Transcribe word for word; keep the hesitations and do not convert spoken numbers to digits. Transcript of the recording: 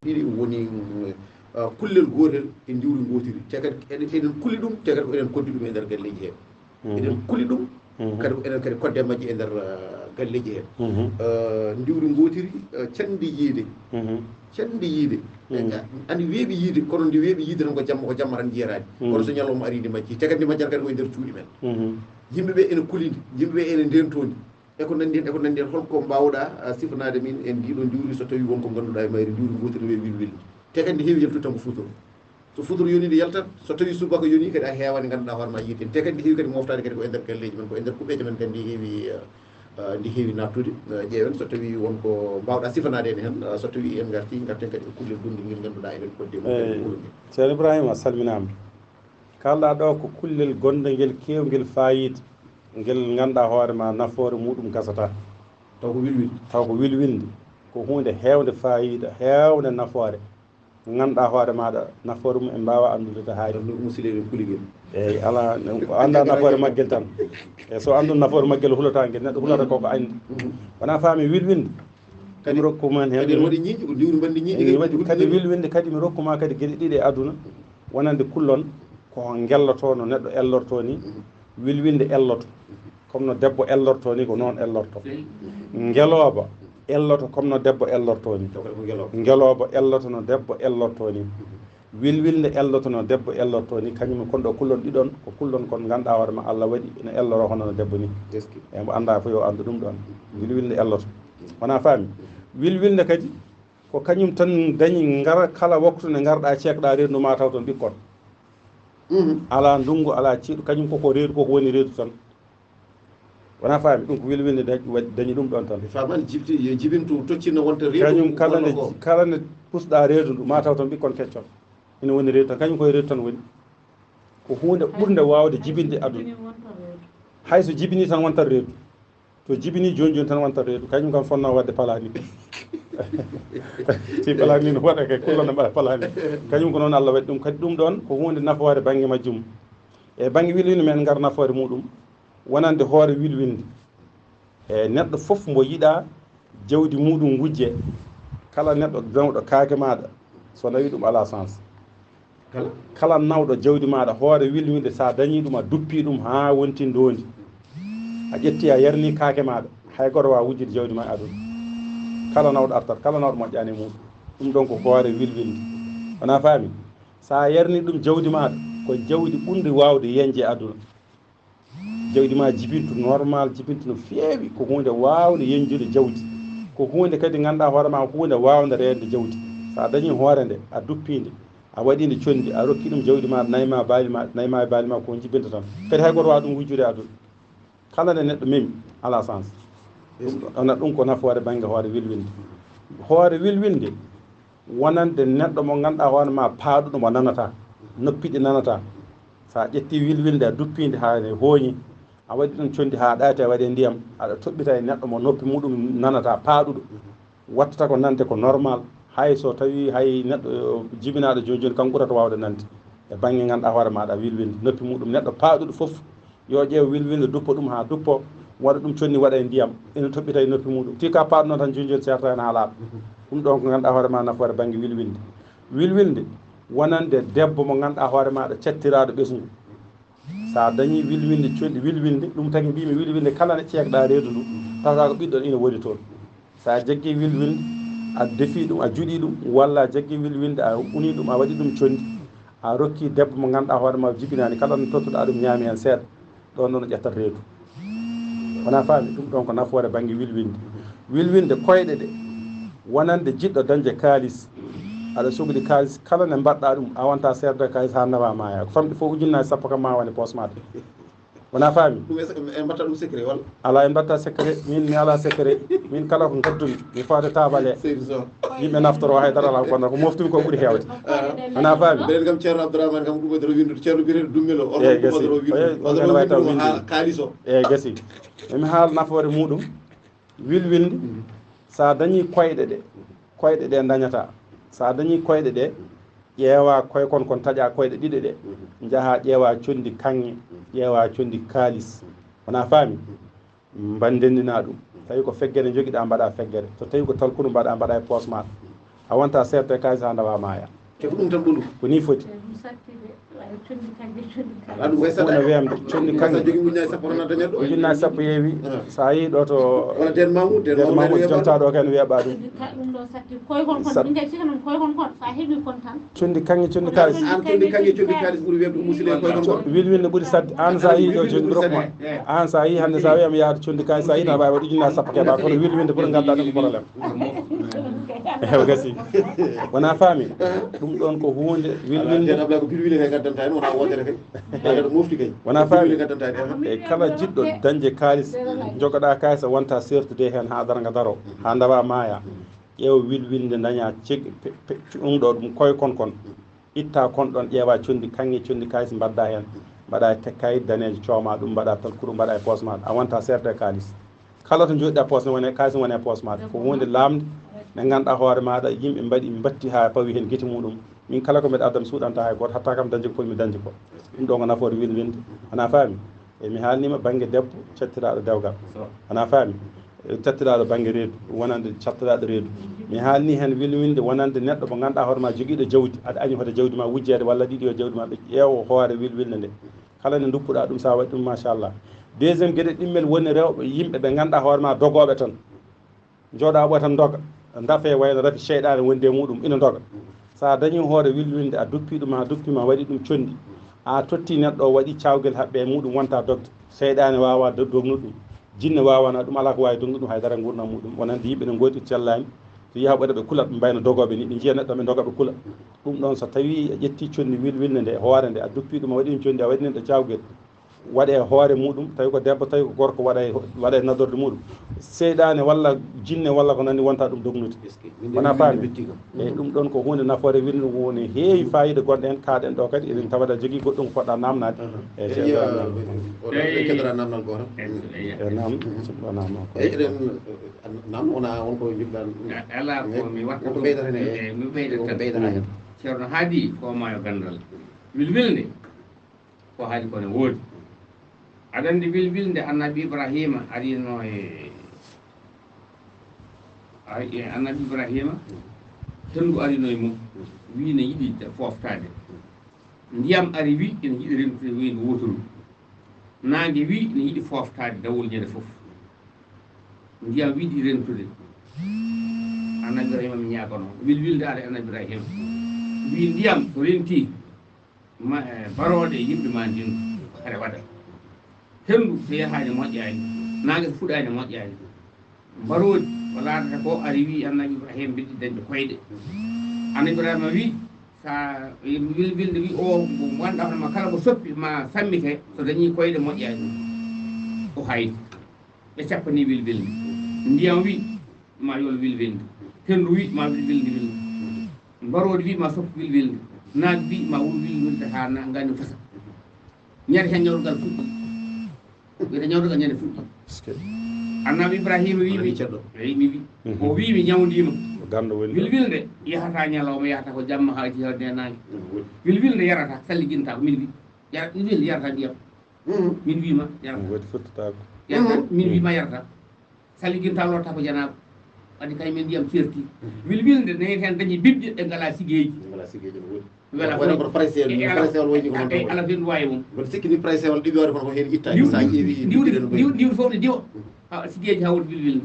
ɗiɗi woni, mm, ah, kullel gootel e ndiwri ngootiri. Te kadi eɗen, eɗen kuli ɗum, te kadi ko eɗen koddi ɗum e nder galleeji hee. Eɗen kuli ɗum, kadi ko enen kadi kodde majji e nder, ah, galleeji hee. Ah, ndiwri ngootiri, ah, canɗi yiide. Canɗi yiide. Andi weeɓi yiide, kono ndi weeɓi yiide tan ko jamma, ko jamma tan jiyataani. Kono so ñalawma ari ndi majji, te kadi ndi majjata kadi ko e nder cuuɗi men. Yimɓe ɓe ene kuli ndi, yimɓe ɓe ene ndentoo ndi. E ko nanndi heen, e ko nanndi heen, holko mbaawɗaa, ah, sifanaade min e ndiɗo ndiwri so tawii won ko ngannduɗaa e mayri ndiwri ngootiri no wiye wilwilnde? Te kadi ndi heewi yaltude tan ko futuro. So futuro yonii ndi yaltat, so tawii subaka yonii kadi a heewaani ngannduɗaa hoore ma yiide. Te kadi ndi heewi kadi moftaade kadi ko e nder galleeji men, ko e nder kuɓeeje men kadi ndi heewi, ah, ah, ndi heewi naattude. Ah, ƴeewen so tawii won ko mbaawɗaa sifanaade en heen, ah, so tawii en ngartii, ngarten kadi e kullel gonngel ngel ngannduɗaa eɗen kodde mum kadi. Eey. Ceerno Ibrahima, a salminaama. Kaalɗaa ɗoo ko kullel gonɗo ngel keewngel faayiida, ngel ngannduɗaa hoore ma nafoore muɗum gasataa. Taw ko wilwilnde. Taw ko wilwilnde. Ko huunde heewnde faayiida, heewnde nafoore. Ngannduɗaa hoore maaɗa nafoore mum en mbaawaa anndude to haari. Ɗum musiɗɗo eɗen kuli ngel. Eey, alaa, ko anndaa nafoore maggel tan. E so anndu nafoore maggel hulataa ngel, neɗɗo hulata ko ko anndi. Wonaa faami wilwilnde. Kadi mi rokku men heen kadi en waɗi ñiiƴe, ko ndiwri mbanndi ñiiƴe. Eey, kadi waɗi kadi wilwilnde kadi mi rokku ma kadi geɗe ɗiɗi e aduna. Wonande kullon ko ngelloto no neɗɗo ellorto ni. Wilwilnde elloto. Comme no debbo ellorto ni, ko noon ellorto. Ngelooba elloto comme no debbo ellorto ni. Ngelooba elloto no debbo ellorto ni. Wilwilnde elloto no debbo ellorto ni. Kañum kon ɗo kullon ɗiɗon, ko kullon kon ngannduɗaa hoore ma Allah waɗi ene elloro hono no debbo ni. E mbo anndaa fof yo anndu ɗum ɗon. Wilwilnde elloto. Wonaa faami? Wilwilnde kadi ko kañum tan dañi ngar-, kala waktu nde ngarɗaa ceekɗaa reedu ndu ma taw toon ɓikkon. Alaa ndunngu, alaa ceeɗu, kañum koko reedu, koko woni reedu tan. Wonaa faami? Ɗum ko wilwilnde dañ-, wa-, dañi ɗum ɗon tan. Faamaani jibti, yo jibintu toccinno wonta reedu. Kañum kala nde, kala nde pusɗaa reedu ndu, ma taw toon ɓikkon keccon. Ina woni reedu tan, kañum koye reedu tan woni. Ko huunde ɓurnde waawde jibinde aduna. Hay so jibinii tan wonta reedu. To jibinii jooni jooni tan wonta reedu, kañum kam fotnoo waɗde palaani. Si palaani no waɗa kay, kullon no mbaɗa palaani. Kañum ko noon Allah waɗi ɗum. Kadi ɗum ɗoon ko huunde nafoore bannge majjum. E bannge wilwilnde men ngar nafoore muɗum, wonande hoore wilwilnde. E neɗɗo fof mbo yiɗaa jawdi muɗum wujje, kala neɗɗo nawɗo kaake maaɗa, so nawii ɗum alaa sens. Kala, kala nawɗo jawdi maaɗa, hoore wilwilnde, so a dañii ɗum, a duppii ɗum haa wonti ndoondi. A ƴettii, a yarnii kaake maaɗa, hay gooto waawaa wujjude jawdi ma e aduna. Kala nawɗo artat, kala nawɗo moƴƴaani e muɗum. Ɗum ɗoon ko hoore wilwilnde. Wonaa faami? So a yarnii ɗum jawdi maaɗa, ko jawdi ɓurndi waawde yeñde e aduna. Jawdi ma jibintu normal, jibintu no feewi, ko huunde waawnde yeñjude jawdi. Ko huunde kadi ngannduɗaa hoore ma, ko huunde waawnde reende jawdi. So a dañii hoore nde, a duppii nde, a waɗii nde conndi, a rokkii ɗum jawdi ma, nayi ma, baali ma, nayi ma e baali ma, ko jibinta tan. Kadi hay gooto waawaa ɗum wujjude e aduna. Kala nde neɗɗo memi, alaa sens. Ɗum ɗo, ɗum ko nafoore bannge hoore wilwilnde. Hoore wilwilnde, wonande neɗɗo mo ngannduɗaa hoore ma paaɗuɗo mo nanataa, noppi ɗi nanataa. So a ƴettii wilwilnde, a duppii nde haa nde hooñi, a waɗi ɗum conndi haa ɗaati, a waɗi e ndiyam, aɗa toɓɓita e neɗɗo mo noppi muɗum nanataa, paaɗuɗo, wattata ko nande ko normal. Hay so tawii hay neɗɗo jibinaaɗo jooni jooni, kanko ɓurata waawde nande e bannge ngannduɗaa hoore maaɗa wilwilnde, noppi muɗum neɗɗo paaɗuɗo fof. Yo ƴeew wilwilnde, duppa ɗum haa duppo, waɗa ɗum conndi, waɗa e ndiyam, ina toɓɓita e noppi muɗum. Tii ka paaɗuno tan jooni jooni, seerta heen haa laaɓa. Ɗum ɗoon ko ngannduɗaa hoore ma nafoore bannge wilwilnde. Wilwilnde wonande debbo mo ngannduɗaa hoore maaɗa cattiraaɗo ɓesngu. So a dañii wilwilnde, conndi wilwilnde, ɗum tagi mbiimi wilwilnde kala nde ceekɗaa reedu ndu, tawata ko ɓiɗɗo ina woodi toon. So a jaggii wilwilnde, a defii ɗum, a juɗii ɗum, walla a jaggii wilwilnde, a unii ɗum, a waɗii ɗum conndi, a rokkii debbo mo ngannduɗaa hoore ma jibinaani, kala no tottuɗaa ɗum ñaami heen seeɗa, ɗoon ɗoon o ƴettat reedu. Wonaa faami? Ɗum ɗoon ko nafoore bannge wilwilnde. Wilwilnde koyɗe ɗe, wonande jiɗɗo dañde kaalis, aɗa sokli kaalis, kala nde mbaɗɗaa ɗum, a wonta seerde kaalis haa nawa maaya. Ko famɗi fof ujunnaaji sappo kam ma wone poos maaɗa. Wonaa faami? Ɗum en, en mbaɗta ɗum secret walla? Alaa, en mbaɗta secret. Min, mi alaa secret. Min kala ko ngaddumi, mi faade taabale. Seydi Sow. Yimɓe naftoro hay dara alaa ko bonnata. Ko moftumi ko ɓuri heewde. Ah. Wonaa faami? Mbeɗen kam Ceerno Abdourahmane kam ɗum e dara winndude. Ceerno biyeteeɗo Dummel o. On kam ɗum e dara winndude. Eey, on kam ɗum e dara winndude. Haa kaaliso. Eey, gasi. Emi haala nafoore muɗum. Wilwilnde, so a dañii koyɗe ɗe, koyɗe ɗe ndañataa. So a dañii koyɗe ɗe, ƴeewaa koy kon, kon taƴaa koyɗe ɗiɗe ɗe, njahaa ƴeewaa conndi kaŋŋe, ƴeewaa conndi kaalis. Wonaa faami? Mba-, ndenndinaa ɗum. Tawi ko feggere njogiɗaa, mbaɗaa feggere. So tawi ko talkuru, mbaɗaa, mbaɗaa e poos maaɗa. A wonta seerte kaalis haa ndawa maaya. Te ko ɗum tan ɓuri. Ko ni foti. Ɗum satti de, waɗi condi kanje, condi kanje. Ala ɗum way saɗa. Wona wiyam de, condi kanje. Jogi ujunnaji sappo tan a dañat ɗo. Ujunnaji sappo yeewi, ah, sa yi ɗo to. Wala Den Mamoud, Den Den Mamoud Mamoud, weeɓa jonta ɗo. Ɗo kan weeɓa ɗum. Condi ka-, ɗum ɗo satti. Koy kon kon, sat- min kadi sika non koy kon kon, sa heɓi kon tan. Condi kanje, condi kaalis. An condi kanje, condi kaalis ɓuri weeɓde ko musidɗo e koy kon kon. Wilwilnde ɓuri satti. An sa yi ɗo jogi ɗo ko ma. An sa yi hande sa wiyam yaade condi kanje, sa yi na wawi waɗi ujunnaji sappo keɓa, kono wilwilnde pour ngadda ɗum ko problème. Ewa gasi. Wona faami. Ɗum ɗon ko hunde wilwilnde. Abla ko birwile kay gaddanta en, wona wodere kay. Ala ɗo mofti kay. Wona faami. Birwile gaddanta en. E kala jiɗɗo dañde kaalis, jogoɗa kaalis a wonta sertude hen ha darga daro, ha ndawa maaya. Ƴeew wilwilnde daña ceg-, pe-, pe-, ɗum ɗo ɗum koye kon kon. Itta kon ɗon ƴeewa condi kaŋŋe, condi kaalis mbaɗda hen. Mbaɗa e te-, kayit daneejo cooma ɗum, mbaɗa tal kuru, mbaɗa e poos ma. A wonta serde kaalis. Kala to jooɗiɗa poos ne wone, kaalis ne wone poos maɗa. Ko hunde lamnde nde ganduɗa hoore maɗa, yimɓe mbaɗi, mbatti ha pawi hen gite muɗum. Min kala ko mbeɗa adda mi suuɗanta hay goto, hatta kam dañde ko foti mi dañde ko. Ɗum ɗo ko nafoore wilwilnde. Ana faami? E mi haalnima banggue debbo cattiraɗo dewgal. Ana faami? E cattiraɗo banggue reedu, wonande cattiraɗo reedu. Mi haalni hen wilwilnde wonande neɗɗo mo ganduɗa hoore ma joguiɗo jawdi, aɗa añi hoto jawdi ma wujjede walla ɗiɗi yo jawdi ma ɓe ƴeewo hoore wilwilnde nde. Kala nde duppuɗa ɗum sa waɗi ɗum machallah. Deuxième gueɗe ɗimmel woni rewɓe yimɓe ɓe ganduɗa hoore ma dogoɓe tan. Jooɗa ɓooya tan doga. Dafe wayno rafi seyɗaane wondi e muɗum ina doga. Sa dañi hoore wilwilnde a duppi ɗum, a duppi ma waɗi ɗum condi. A totti neɗɗo o waɗi cawgel haɓɓe e muɗum wonta dogde. Seyɗaane wawa do-, dognude ɗum. Jinne wawana ɗum, ala ko wawi dognude ɗum haydara gurdam muɗum. Wonande yimɓe ne gooti cellani. So yaha ɓoɗe ɓe kula ɓe mbayno dogoɓe ni, ɓe jiya neɗɗo ɓe doga ɓe kula. Ɗum ɗon so tawi a ƴetti condi wilwilnde nde, hoore nde, a duppi ɗum a waɗi ɗum condi a waɗi neɗɗo cawgel. Waɗe hoore muɗum, tawi ko debbo, tawi ko gorko, waɗa e, waɗa e nadorde muɗum. Seyɗaane walla jinne walla ko nandi wonta ɗum dognude. Wona faami? Eyyi, ɗum ɗon ko hunde nafoore wilnde woni heewi fayida gonɗo hen, kaaɗen ɗo kadi eɗen tawada jogui goɗɗum ko poɗɗa namnade. Aha. Eyyi, eyyi, ceerno. Eyyi. Namnal goto. Eyyi, eyyi. Eyyi, nam, suɓɗo nam, ko. Eyyi, eɗen, nam wona won ko jiɗɗa. Ala ko mi watta ko ɓeydata hen, eyyi, mi ɓeydata ko tan. Ɓeydata hen. Ceerno haadi ko maayo gandal. Wilwilnde. Ko haali ko ne woodi. Aɗa anndi wilwilnde Annabi Ibrahima arino e, ay, e Annabi Ibrahima, henndu arino e mum, wi ne yiɗi da-, fooftaade. Ndiyam ari wi ene yiɗi rentude weendu wooturu. Naange wi ne yiɗi fooftaade dawol ñande fof. Ndiyam wi yiɗi rentude. Annabi Ibrahima mi ñaagono. Wilwilnde ari Annabi Ibrahima. Wi ndiyam so renti, ma, eh, barooɗe yimɓe ma ndin ko hare waɗa. Henndu so yahaani moƴƴaani, naange so fuɗaani moƴƴaani. Mbaroodi ko laatata ko ari wi Annabi Ibrahima mbiɗi dañde koyɗe. Annabi Ibrahima wi, sa, wilwilnde wi o mo wonɗa hono ma kala mo soppi ma sammite, so dañi koyɗe moƴƴaani. O hayti. Ɓe cappani wilwilnde. Ndiyam wi ma yol wilwilnde. Henndu wi ma wilwilnde wilnde. Mbaroodi wi ma soppu wilwilnde. Naange wi ma wul wilwilnde ha na-, ngani fasa. Ñande hen ñawgal fuɗɗi. Wiyete ñawgal ñande fuɗɗi. Est-ce que Annabi Ibrahima wi mi, ceɗɗo. Wi mi wi. Mhm. O wi mi ñawndima. Ko ganndo woni ɗo. Wilwilnde yahata ñalawma, yahata ko jamma ha jiha de naange. Mhm. Wilwilnde yarata, salliginta ko min wi. Yara-, wilwilnde yarata ndiyam. Mhm. Min wi ma yarata. Waɗi fottataako. Yarata, mhm, min wi ma yarata. Salliginta lorta ko janaba. Wadde kay min ndiyam certi. Mhm. Wilwilnde ne hen dañi bibje ɗe ngala sigeji. Ngala sigeji no woodi. Wala wala ko. Ko Farisien, e ala, Farisien woni ko non e ala fen wawi mum. Won sikki ni Farisien wala ɗiɗi wari kono ko hen itta. Diw, sa diw, ƴeewi diw, diw, diw fof ne diwa. Mhm. Ha sigeji ha woni wilwilnde.